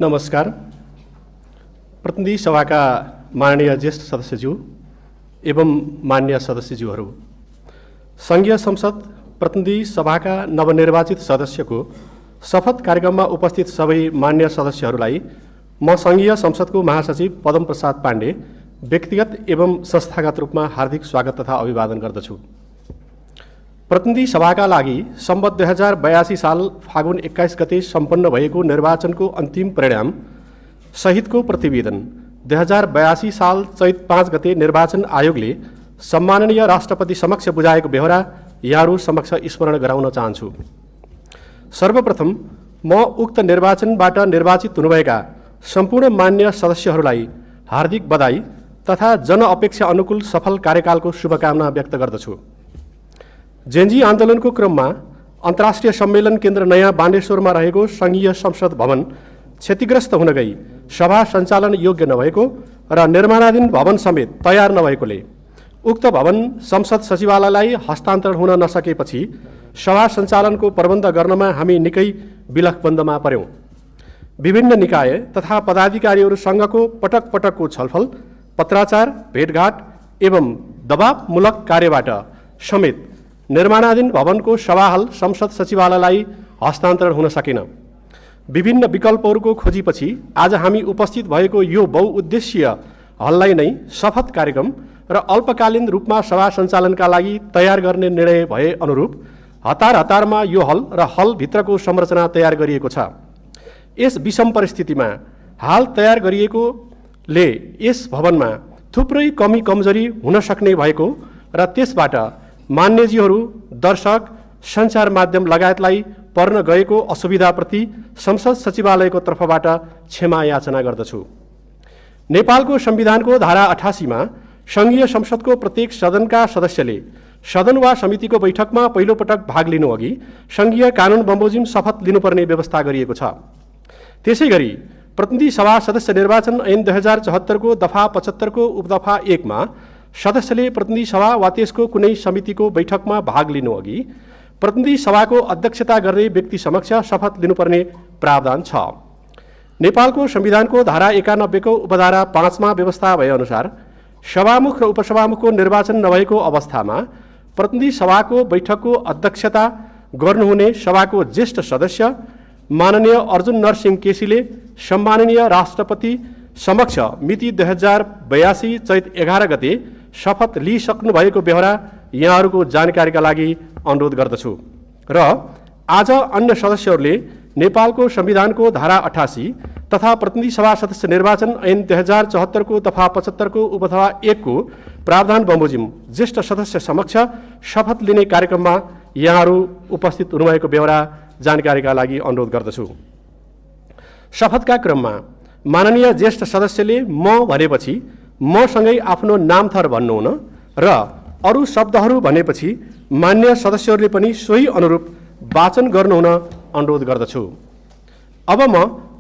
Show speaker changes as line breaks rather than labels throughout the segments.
नमस्कार। प्रतिनिधि सभाका माननीय ज्येष्ठ सदस्यज्यू एवं मान्य सदस्यज्यूहरू, संघीय संसद प्रतिनिधि सभाका नवनिर्वाचित सदस्यको शपथ कार्यक्रममा उपस्थित सबै मान्य सदस्यहरूलाई म संघीय संसदको महासचिव पदम प्रसाद पाण्डे व्यक्तिगत एवं संस्थागत रूपमा हार्दिक स्वागत तथा अभिवादन गर्दछु। प्रतिनिधि सभाका लागि सम्वत 2082 साल फागुन 21 गते सम्पन्न भएको निर्वाचनको अन्तिम परिणाम सहितको प्रतिवेदन 2082 साल चैत 5 गते निर्वाचन आयोगले सम्माननीय राष्ट्रपति समक्ष बुझाएको बेहोरा यहाँहरू समक्ष स्मरण गराउन चाहन्छु। सर्वप्रथम म उक्त निर्वाचनबाट निर्वाचित हुनुभएका सम्पूर्ण मान्य सदस्यहरूलाई हार्दिक बधाई तथा जनअपेक्षा अनुकूल सफल कार्यकालको शुभकामना व्यक्त गर्दछु। जेनजी आन्दोलनको क्रममा अन्तर्राष्ट्रिय सम्मेलन केन्द्र नयाँ बानेश्वरमा रहेको संघीय संसद भवन क्षतिग्रस्त हुन गई सभा सञ्चालन योग्य नभएको र निर्माणाधीन भवन समेत तयार नभएकोले उक्त भवन संसद सचिवालयलाई हस्तान्तरण हुन नसकेपछि सभा सञ्चालनको प्रबन्ध गर्नमा हामी निकै विलखबन्दमा पर्यौं। विभिन्न निकाय तथा पदाधिकारीहरूसँगको पटक पटकको छलफल, पत्राचार, भेटघाट एवं दबावमूलक कार्यबाट समेत निर्माणाधीन भवनको सभाहाल संसद सचिवालयलाई हस्तान्तरण हुन सकेन। विभिन्न विकल्पहरूको खोजीपछि आज हामी उपस्थित भएको यो बहुउद्देश्यीय हललाई नै शपथ कार्यक्रम र अल्पकालीन रूपमा सभा सञ्चालनका लागि तयार गर्ने निर्णय भए अनुरूप हतार हतारमा यो हल र हलभित्रको संरचना तयार गरिएको छ। यस विषम परिस्थितिमा हाल तयार गरिएकोले यस भवनमा थुप्रै कमी कमजोरी हुन सक्ने भएको र त्यसबाट मान्यजीहरू, दर्शक, सञ्चार माध्यम लगायतलाई पर्न गएको असुविधाप्रति संसद सचिवालयको तर्फबाट क्षमा याचना गर्दछु। नेपालको संविधानको धारा 88 मा संघीय संसदको प्रत्येक सदनका सदस्यले सदन वा समितिको बैठकमा पहिलो पटक भाग लिनु अघि संघीय कानुन बमोजिम शपथ लिनुपर्ने व्यवस्था गरिएको छ। त्यसैगरी प्रतिनिधि सभा सदस्य निर्वाचन ऐन 2074 को दफा 75 को उपदफा 1 मा सदस्यले प्रतिनिधि सभा वा त्यसको कुनै समितिको बैठकमा भाग लिनु अघि प्रतिनिधि सभाको अध्यक्षता गर्ने व्यक्ति समक्ष शपथ लिनुपर्ने प्रावधान छ। नेपालको संविधानको धारा 91 को उपधारा 5 मा व्यवस्था भएअनुसार सभामुख र उपसभामुखको निर्वाचन नभएको अवस्थामा प्रतिनिधि सभाको बैठकको अध्यक्षता गर्नुहुने सभाको ज्येष्ठ सदस्य माननीय अर्जुन नरसिंह केसीले सम्माननीय राष्ट्रपति समक्ष मिति 2082 चैत 11 गते शपथ लिइसक्नु भएको बेहोरा यहाँहरूको जानकारीका लागि अनुरोध गर्दछु। र आज अन्य सदस्यहरूले नेपालको संविधानको धारा 88 तथा प्रतिनिधि सभा सदस्य निर्वाचन ऐन 2074 को दफा 75 को उपदफा 1 को प्रावधान बमोजिम ज्येष्ठ सदस्य समक्ष शपथ लिने कार्यक्रममा यहाँहरू उपस्थित हुनुभएको बेहोरा जानकारीका लागि अनुरोध गर्दछु। शपथका क्रममा माननीय ज्येष्ठ सदस्यले म भनेपछि मसँगै आफ्नो नामथर भन्नुहुन र अरू शब्दहरू भनेपछि मान्य सदस्यहरूले पनि सोही अनुरूप वाचन गर्नुहुन अनुरोध गर्दछु। अब म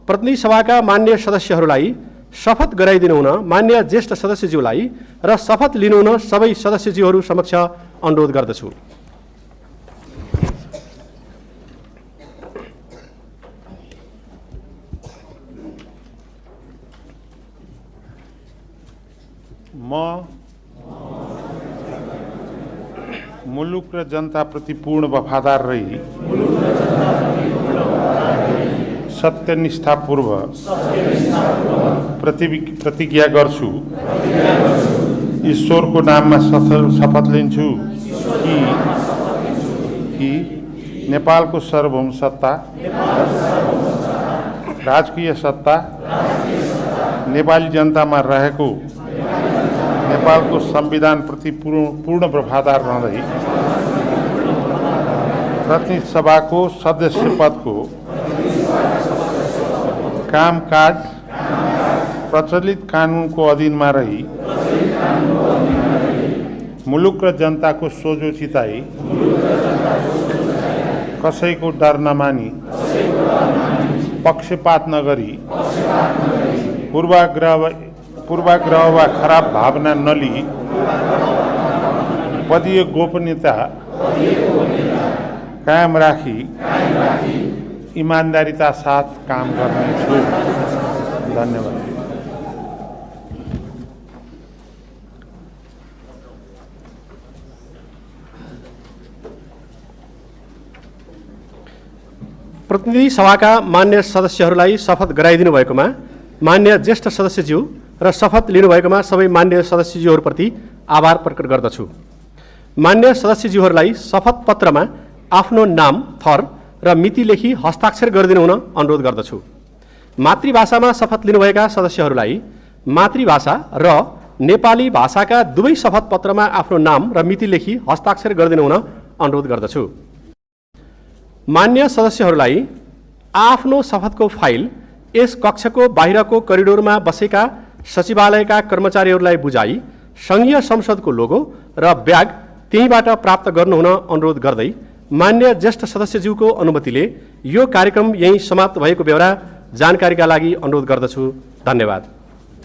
प्रतिनिधि सभाका मान्य सदस्यहरूलाई शपथ गराइदिनुहुन मान्य ज्येष्ठ सदस्यज्यूलाई र शपथ लिनुहुन सबै सदस्यज्यूहरू समक्ष अनुरोध गर्दछु।
म मुलुक र जनताप्रति पूर्ण वफादार रही सत्यनिष्ठापूर्वक प्रतिज्ञा गर्छु। ईश्वरको नाममा शपथ लिन्छु कि नेपालको सार्वभौम सत्ता, राजकीय सत्ता नेपाली जनतामा रहेको नेपालको संविधान प्रति पूर्ण वफादार रहँदै प्रतिनिधि सभाको सदस्य पदको कामकाज प्रचलित कानुनको अधीनमा रही मुलुक र जनताको सोझो चिताई कसैको डर नमानी पक्षपात नगरी पूर्वाग्रह वा खराब भावना नलिई पदीय गोपनीयता कायम राखी ईमानदारीता साथ काम गर्नेछु। धन्यवाद।
प्रतिनिधि सभाका मान्य सदस्यहरूलाई शपथ गराइदिनु भएकोमा मान्य ज्येष्ठ सदस्यज्यू र शपथ लिनुभएकोमा सबै मान्य सदस्यज्यूहरूप्रति आभार प्रकट गर्दछु। मान्य सदस्यज्यूहरूलाई शपथ पत्रमा आफ्नो नाम, थर र मिति लेखी हस्ताक्षर गरिदिनु हुन अनुरोध गर्दछु। मातृभाषामा शपथ लिनुभएका सदस्यहरूलाई मातृभाषा र नेपाली भाषाका दुवै शपथ पत्रमा आफ्नो नाम र मिति लेखी हस्ताक्षर गरिदिनु हुन अनुरोध गर्दछु। मान्य सदस्यहरूलाई आफ्नो शपथको फाइल यस कक्षको बाहिरको करिडोरमा बसेका सचिवालयका कर्मचारीहरूलाई बुझाई सङ्घीय संसदको लोगो र ब्याग त्यहीँबाट प्राप्त गर्नुहुन अनुरोध गर्दै मान्य ज्येष्ठ सदस्यज्यूको अनुमतिले यो कार्यक्रम यही समाप्त भएको बेहोरा जानकारीका लागि अनुरोध गर्दछु। धन्यवाद।